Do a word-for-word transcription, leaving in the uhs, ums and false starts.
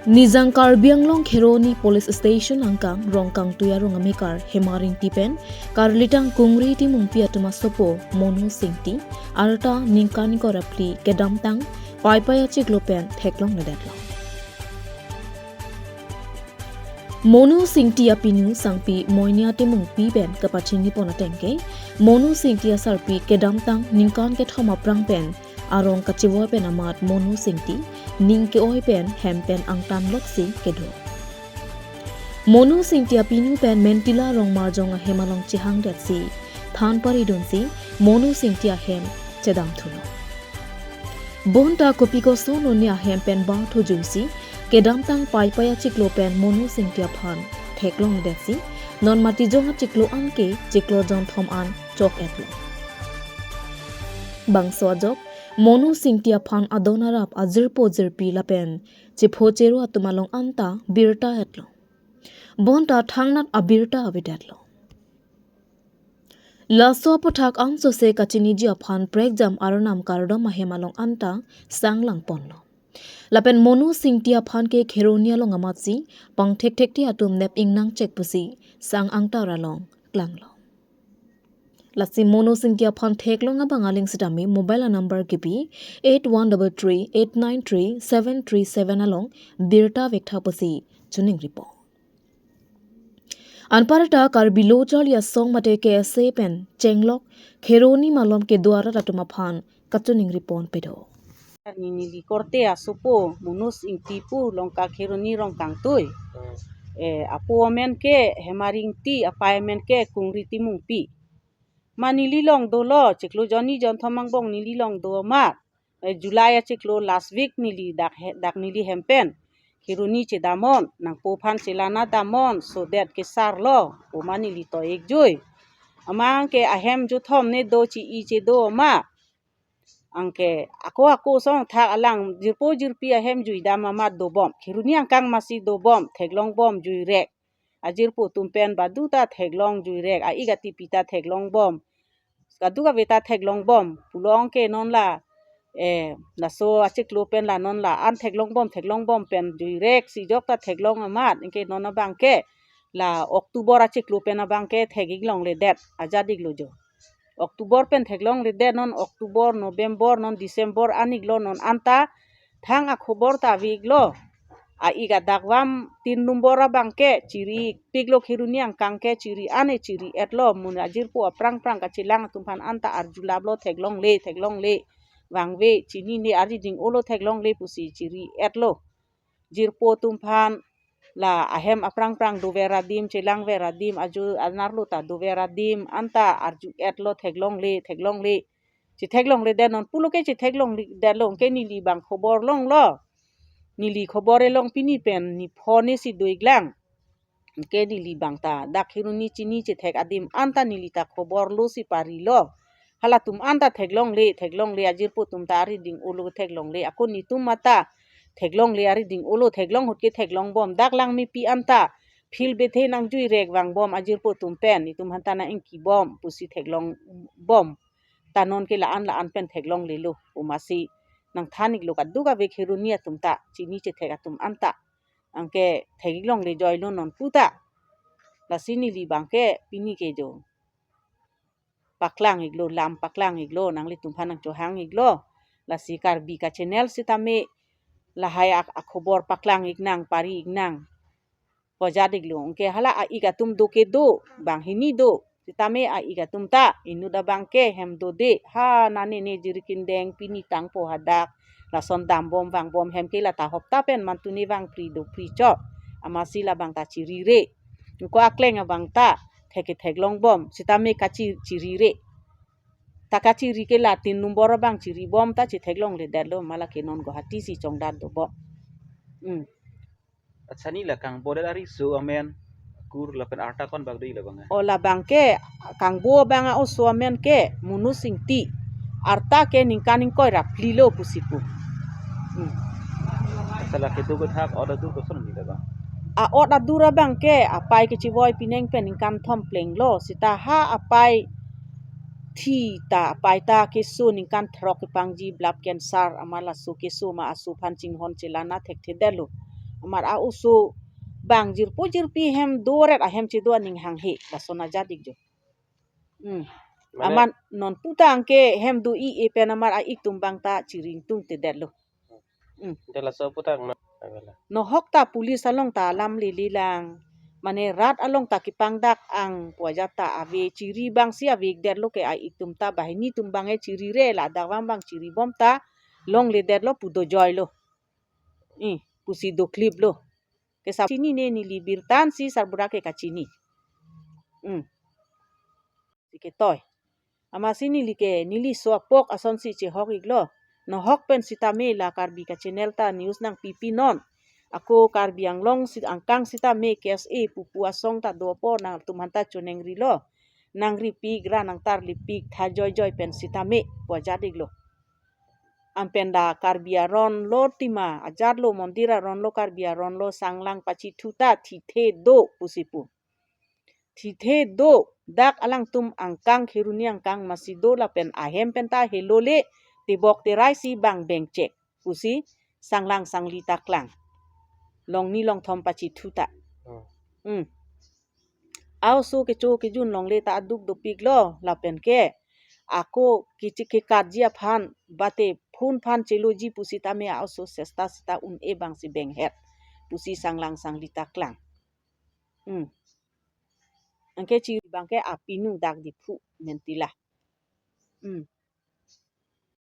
Nijang Karbi Anglong Kheroni Police Station angkang Rongkangtui arong amekar Hemaring Ingti pen Karlitang Kungri Timungpi atum asopo Monu Singti arta ningkan ingkoi ra phli kedamtang Paipai achiklo pen theklongledetlo. Monu Singti apinu Sangpi Moinia Timungpi pen kapachini pon ateng ke, Monu Singti asarpi kedamtang ningkan kethom aphrang pen arong kachevoi pen amat Monu Singti ning ke-oi pen hem pen angtan loksi kedo. Monu Singti apinu pen Mentila Rongmarjong ahem along chehangdetsi than paridunsi Monu Singti ahem chedamthulo. Bonta kopi koson non ne ahem pen barthujuisi kedamtang Paipai achiklo pen Monu Singti aphan theklongledetsi non Matijong achiklo anke chiklo jonthom an chok-etlo. Bangso ajok Monu Singti aphan adon arap ajirpo jirpi lapen chepho chero atum along anta birta-etlo. Bonta thangnat abirta avedetlo. Laso aputhak ansose kachiniji aphan prekjam arnam kardom ahem along anta sanglang ponlo. Lapen Monu Singti aphan ke Kheroni along amatsi pangthekthekti atum nep ingnangchek pusi sang angtar along klanglo. Lasi Monu Singti aphan theklong abang aling sitame mobile number kipi eight one double three eight nine three seven three seven along birta vektha pusi choningripo. Anparta Karbi Lo Charli Asong mate K S A pen chenglok Kheroni malom kedo arat atum aphan kachoningri ponpedo. Neli korte asopo Monu Singti pu Longka Kheroni Rongkangtui. Eh, apo amen ke Hemaring Ingti, apei amen ke Kungri Timungpi. Ma neli long dolo, chiklo jonni jonthom angbong neli long do ma. Eh, July achiklo last week neli dak he-, dak neli hem pen Kheroni chedamnon, nangpo aphan chelana damnon, sodet kesarlo, oma neli to-ikjui. Amat ke ahem juthom ne do chi-i chedo ma. Anke ako ako song thak alang jirpo jirpi ahem juidam amat dobom. Kheroni angkang masi dobom, theklongbom juirek. Ajirpo atum pen baduta theklong juirek, a-ik atipi ta theklongbom. Kadokave ta theklongbom. Pulo anke non la, eh, laso achiklo pen la non la an theklongbom, theklongbom pen juirek, sijok ta theklong amat. Anke non abang ke la October achiklo pen abang ke thek-ik longledet, ajat-iklo jo. October pen theklongledet non October, November, non December an-iklo non anta thang akhobor ta ave-iklo. A-ik adak vam tin number abang ke chiri-ikpiklo Kheroni angkang ke chiri ane chiri-etlo mun ajirpo aphrang phrang kachelang atum aphan anta arjulaplo theklongle, theklongle. Vangve chinine ariding olo theklongle pusi chiri-etlo. Jirpo atum aphan la ahem aphrang phrang dover adim, chelangver adim, ajo anarlo ta dover adim, anta arju-etlo theklongle, theklongle. Chetheklongledetnon pulo ke chetheklongledetlo, anke neli abang khobor longlo. Neli khobor elong pini pen ne phone si do-iklang. Anke neli abang ta dak Kheroni chini chethek adim anta neli ta khobor lo si parilo. Halatum anta theklongle, theklongle ajirpo atum ta ariding olo theklongle. Ako netum mata theklongle ariding olo, theklong ahut ke theklongbom. Dak Langmepi anta field bethe nangjuirek vangbom ajirpo atum pen, netum aphan ta nang-ingkibom pusi theklongbom. Ta non ke la-an la-an pen theklonglelo, omasi nangthan-iklo kadokave Kheroni atum ta, chini chethek atum anta. Anke thek-ik longle joilo non puta. Lasi neli abang ke pini ke jo paklang-iklo, lam paklang-iklo, nanglitum aphan nangchohang-iklo. Lasi Karbi ka channel sitame lahai ak-, akhobor paklang-iknang, pari-iknang. Pojat-iklo, anke hala a-ik atum do kedo, banghini do. Sitame a-ik atum ta inut abang ke hem dode, ha nane ne jiri kindeng pini tangpo hadak, lason dambom vangbom hem ke la ta hopta pen mantu ne vangpri dopri chot. Amatsi labang ta chirire. Ako akleng abang ta thek ke theklongbom, sitame kachi-, chirire. Ta kachiri ke la tin number abang chiribom ta chetheklongledetlo, ma lake non Guwahati si chongdat dobom. Hmm. Accha, ne la kangbo det ariso amen, kur lapen arta konbak do-i labang, eh? O labang ke, kangbo abang a-oso amen ke Monu Singti. Arta ke ningkan ingkoi ra phli lo pusi pu. Hmm. Accha, lake do kethak ot adur koson ne labang? A-ot adur abang ke, apei kechevoi pineng pen ningkan thom plenglo, seta ha apei thi ta, apei ta keso ningkan throk kepangji blood cancer, amat laso keso ma aso aphan chinghon chelana thekthedetlo. Amar a-oso bang jirpo jirpi hem doret ahem chedo aning hanghe, lason ajat ik jo. Hmm. Mane amat non putang ke hem do-i-e pen amar a-ik atum bang ta chiri ingtungtedetlo. Hmm. Ante laso putang na, avela. Nohok ta police along ta alam lili lang. Mane rat along ta kipangdak ang pu ajat ta ave, chiri bangsi ave-ikdetlo ke a-ik atum ta, banghini atum bang e chirire, ladak bang bang chiribom ta longledetlo pu dojoilo. Eh, pusi dokliplo. Kesa chinine, neli birta-ansi sarbura ke kachini. Hmm. Si ketoi. Amatsi neli ke neli so apok asonsi chehok iklo. Nohok pen sitame la Karbi ka-channel ta news nangpipi non. Ako Karbi Anglong si angkang sitame K S A pupu asong ta do apor nangtum aphanta choningrilo. Nangripik ra nangtarlipik tha joijoi pen sitame pu ajat iklo. Anpen la Karbi aron lo tima ajatlo, mondir aron lo, Karbi aron lo, sanglang pachithu ta thithe do pusi pu. Thithe do, dak alangtum angkang, Kheroni angkang masi do lapen ahem pen ta helole, tebok terai si bang bengchek pusi sanglang sangli ta klang. Longni longthom pachithu ta. Hmm. Hmm. A-oso kecho kejun longle ta aduk dopiklo lapen ke ako kechi kekatji aphan bate phone aphan cheloji pusitame a-oso sesta seta un-e bangsi benghet pusi sanglang sangli ta klang. Hmm. Anke chiri bang ke apinu dak Diphu mentila. Hmm.